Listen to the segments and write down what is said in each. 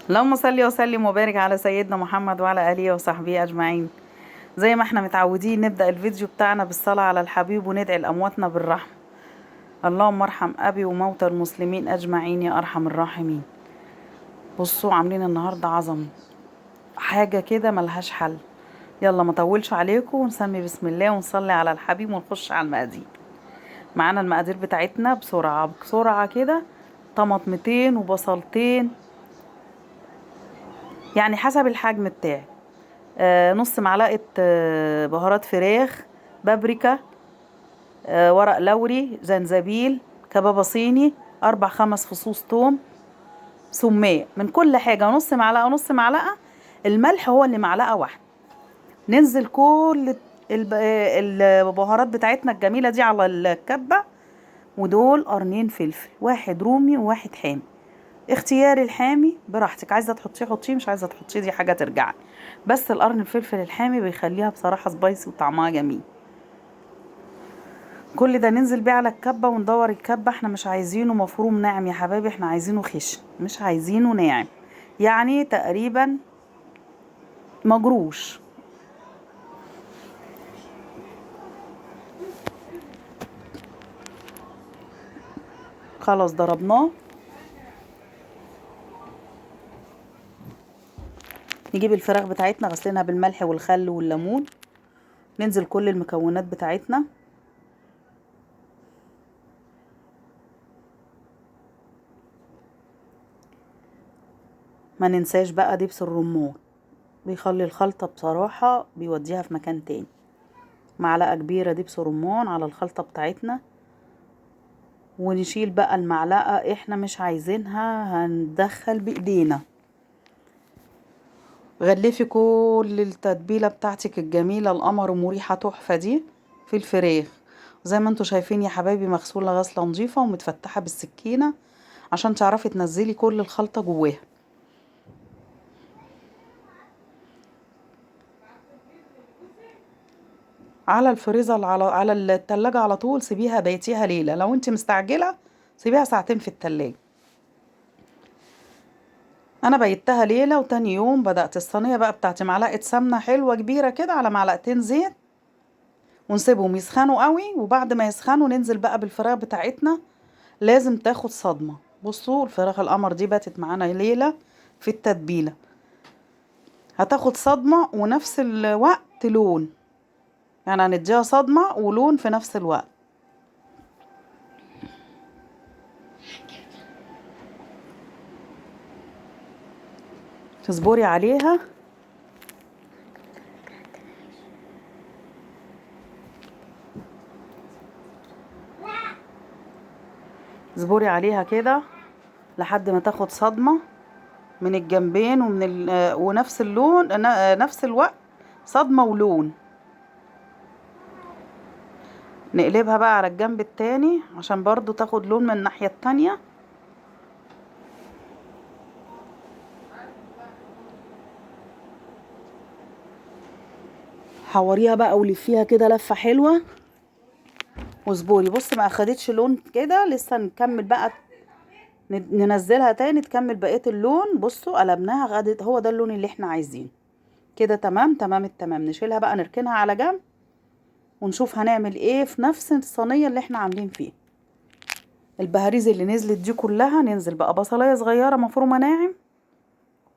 اللهم صل وسلم وبارك على سيدنا محمد وعلى آله وصحبه أجمعين. زي ما احنا متعودين نبدأ الفيديو بتاعنا بالصلاة على الحبيب وندعي لأمواتنا بالرحمة. اللهم ارحم أبي وموتى المسلمين أجمعين يا أرحم الراحمين. بصوا عاملين النهاردة عظمة، حاجة كده ملهاش حل. يلا ما طولش عليكم ونسمي بسم الله ونصلي على الحبيب ونخش على المقادير. معانا المقادير بتاعتنا بسرعة بسرعة كده: طماطمتين وبصلتين، يعني حسب الحجم بتاعي، نص معلقة بهارات فراخ، بابريكا، ورق لوري، زنزبيل، كبابة صيني، 4-5 فصوص توم، سماق، من كل حاجة نص معلقة نص معلقة. الملح هو اللي معلقة واحدة. ننزل كل البهارات بتاعتنا الجميلة دي على الكبة. ودول قرنين فلفل، واحد رومي وواحد حامي، اختياري الحامي براحتك، عايزة تحطيه حطيه، مش عايزة تحطيه دي حاجة ترجعي، بس القرن الفلفل الحامي بيخليها بصراحة سبايسي وطعمها جميل. كل ده ننزل بيه على الكبة وندور الكبة. احنا مش عايزينه مفروم ناعم يا حبايبي، احنا عايزينه خشن، مش عايزينه ناعم، يعني تقريبا مجروش. خلاص ضربناه. نجيب الفراخ بتاعتنا غسلينها بالملح والخل والليمون، ننزل كل المكونات بتاعتنا. ما ننساش بقى دبس الرمان، بيخلي الخلطة بصراحة بيوديها في مكان تاني. معلقة كبيرة دبس رمان على الخلطة بتاعتنا، ونشيل بقى المعلقة احنا مش عايزينها، هندخل بايدينا. غلفي كل التتبيلة بتاعتك الجميلة القمر ومريحة تحفة دي في الفراخ. زي ما انتوا شايفين يا حبايبي مغسولة غسلة نظيفة ومتفتحة بالسكينة عشان تعرفي تنزلي كل الخلطة جواها. على الفريزر، على التلاجة على طول، سيبيها بيتيها ليلة، لو انت مستعجلة سيبيها ساعتين في التلاجة. انا بيتها ليلة وتاني يوم بدأت الصينية بقى بتاعتي معلقة سمنة حلوة كبيرة كده على معلقتين زيت، ونسيبهم يسخنوا قوي. وبعد ما يسخنوا ننزل بقى بالفراخ بتاعتنا، لازم تاخد صدمة. بصوا الفراخ القمر دي باتت معانا ليلة في التتبيلة، هتاخد صدمة ونفس الوقت لون، يعني هنديها صدمة ولون في نفس الوقت. تصبري عليها. اصبري عليها كده لحد ما تاخد صدمة من الجنبين ومن ونفس اللون، نفس الوقت صدمة ولون. نقلبها بقى على الجنب التاني عشان برضو تاخد لون من الناحية التانية. حوريها بقى ولفيها كده لفة حلوة واصبري. بصي ما اخدتش لون كده، لسه نكمل بقى، ننزلها تاني تكمل بقية اللون. بصوا قلبناها غدت، هو ده اللون اللي احنا عايزينه كده. تمام تمام التمام. نشيلها بقى نركنها على جنب ونشوف هنعمل ايه في نفس الصينية اللي احنا عاملين فيها. البهاريز اللي نزلت دي كلها، ننزل بقى بصلاية صغيرة مفرومة ناعم،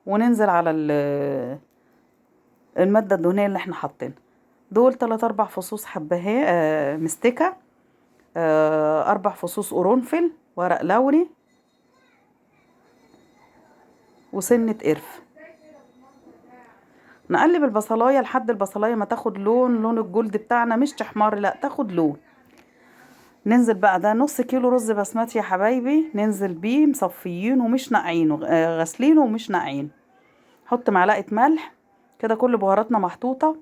وننزل على المادة الدهنية اللي احنا حاطينها. دول 3-4 فصوص حبهية، مستكة، 4 فصوص قرنفل، ورق لوري، وسنة قرفة. نقلب البصلاية لحد البصلاية ما تاخد لون الجلد بتاعنا، مش تحمر، لا تاخد لون. ننزل بقى، ده نص كيلو رز بسمتي يا حبايبي، ننزل بيه مصفيينه ومش ناقعينه، غاسلينه ومش ناقعينه. حط معلقة ملح كده، كل بهاراتنا محطوطة.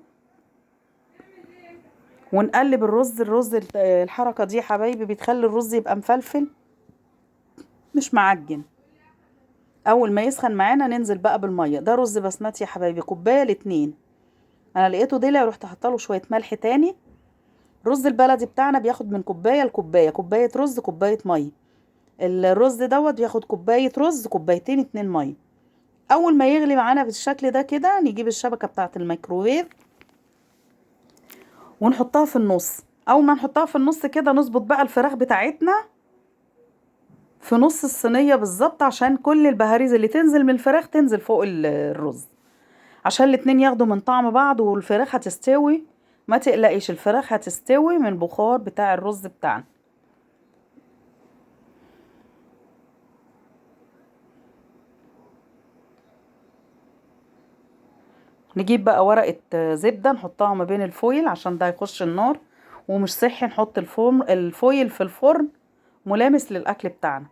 ونقلب الرز. الرز الحركة دي يا حبايبي بتخلي الرز يبقى مفلفل مش معجن. اول ما يسخن معانا ننزل بقى بالميه. ده رز بسمتي يا حبايبي، كوبايه لاتنين. انا لقيته دلع رحت حاطه له شويه ملح تاني. رز البلدي بتاعنا بياخد من كوبايه لكوبايه، كوبايه رز كوبايه ميه. الرز دوت بياخد كوبايه رز كوبايتين 2 ميه. اول ما يغلي معانا بالشكل ده كده نجيب الشبكة بتاعه الميكروويف ونحطها في النص. اول ما نحطها في النص كده نظبط بقى الفراخ بتاعتنا في نص الصينية بالظبط، عشان كل البهاريز اللي تنزل من الفراخ تنزل فوق الرز، عشان الاتنين ياخدوا من طعم بعض، والفراخ هتستوي. ما تقلقيش، الفراخ هتستوي من البخار بتاع الرز بتاعنا. نجيب بقى ورقة زبدة نحطها ما بين الفويل عشان ده يخش النار، ومش صحي نحط الفويل في الفرن ملامس للأكل بتاعنا،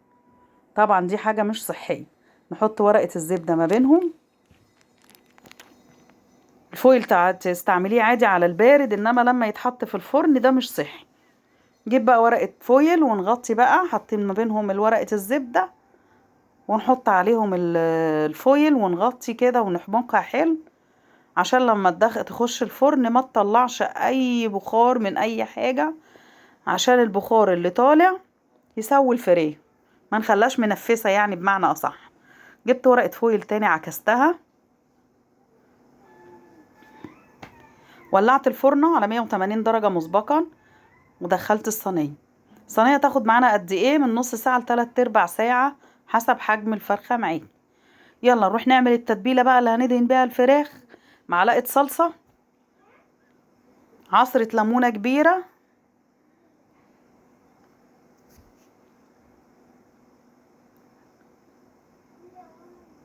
طبعا دي حاجة مش صحية. نحط ورقة الزبدة ما بينهم. الفويل تستعمليه عادي على البارد، انما لما يتحط في الفرن ده مش صحي. نجيب بقى ورقة فويل ونغطي بقى، حاطين ما بينهم الورقة الزبدة، ونحط عليهم الفويل ونغطي كده ونحمقها حلو، عشان لما تخش الفرن ما تطلعش اي بخار من اي حاجة، عشان البخار اللي طالع يسوي الفراخ، ما نخلاش منفسة يعني بمعنى اصح. جبت ورقة فويل تاني عكستها، ولعت الفرن على 180 درجة مسبقا، ودخلت الصينية. الصينية تاخد معانا قد ايه؟ من نص ساعة لتلات ارباع ساعة حسب حجم الفرخة معاك. يلا نروح نعمل التتبيلة بقى اللي هندهن بيها الفراخ. معلقة صلصة، عصرة ليمونة كبيرة،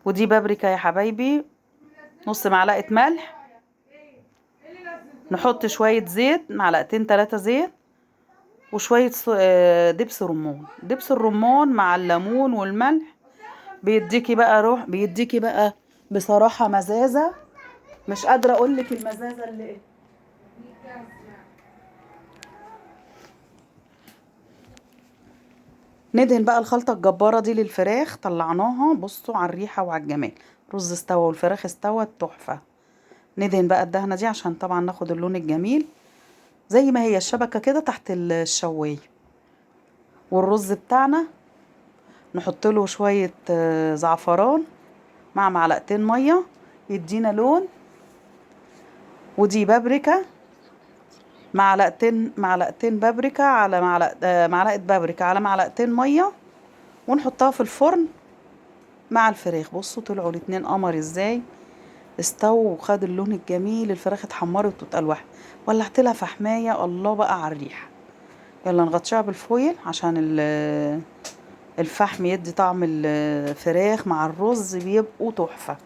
ودي بابريكا يا حبايبي، نص معلقة ملح، نحط شوية زيت، معلقتين 3 زيت، وشوية دبس رمان. دبس الرمان مع الليمون والملح بيديكي بقى روح، بيديكي بقى بصراحة مزازة، مش قادرة اقولك المزازة اللي ايه. ندهن بقى الخلطة الجبارة دي للفراخ. طلعناها، بصوا على الريحة وعلى الجمال، رز استوى والفراخ استوت تحفة. ندهن بقى الدهنة دي عشان طبعا ناخد اللون الجميل زي ما هي الشبكة كده تحت الشواية. والرز بتاعنا نحط له شوية زعفران مع معلقتين مية يدينا لون، ودي بابريكا، معلقتين بابريكا على معلقة بابريكا على معلقتين مية، ونحطها في الفرن مع الفراخ. بصوا طلعوا الاتنين قمر ازاي، استووا وخد اللون الجميل، الفراخ اتحمرت واتقلوحت. ولعت لها فحمايه، الله بقى على الريحة. يلا نغطيها بالفويل عشان الفحم يدي طعم الفراخ مع الرز، بيبقوا تحفة.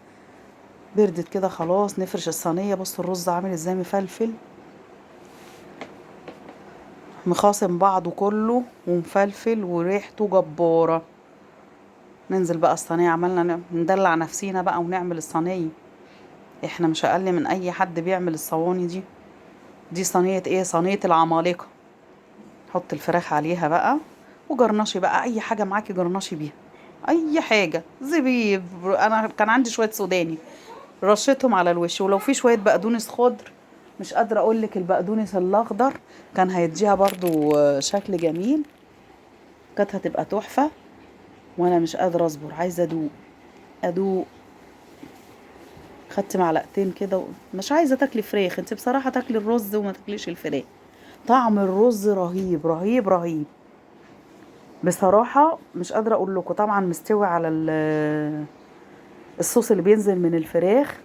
بردت كده خلاص، نفرش الصينية. بصوا الرز عامل ازاي، مفلفل مخاصم بعضه كله ومفلفل وريحته جبارة. ننزل بقى الصينية، عملنا ندلع نفسينا بقى ونعمل الصينية، احنا مش اقل من اي حد بيعمل الصواني دي. دي صينية ايه؟ صينية العمالقة. حط الفراخ عليها بقى وجرنشي بقى، اي حاجة معاكي جرنشي بيها، اي حاجة، زبيب، انا كان عندي شوية سوداني رشيتهم على الوش، ولو في شوية بقدونس خضر، مش قادرة اقولك البقدونس الاخضر كان هيديها برضو شكل جميل، كانت هتبقى تحفة. وانا مش قادرة اصبر، عايزة ادوق ادوق. خدت معلقتين كده مش عايزة تاكلي فراخ انت بصراحة، تاكلي الرز وما تاكليش الفراخ. طعم الرز رهيب رهيب رهيب بصراحة، مش قادرة اقول لكم. طبعا مستوي على الصوص اللي بينزل من الفراخ.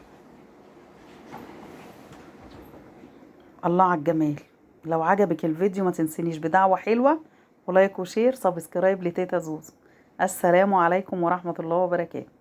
الله على الجمال. لو عجبك الفيديو ما تنسينيش بدعوة حلوة و like و share subscribe لتيتا زوزو. السلام عليكم ورحمة الله وبركاته.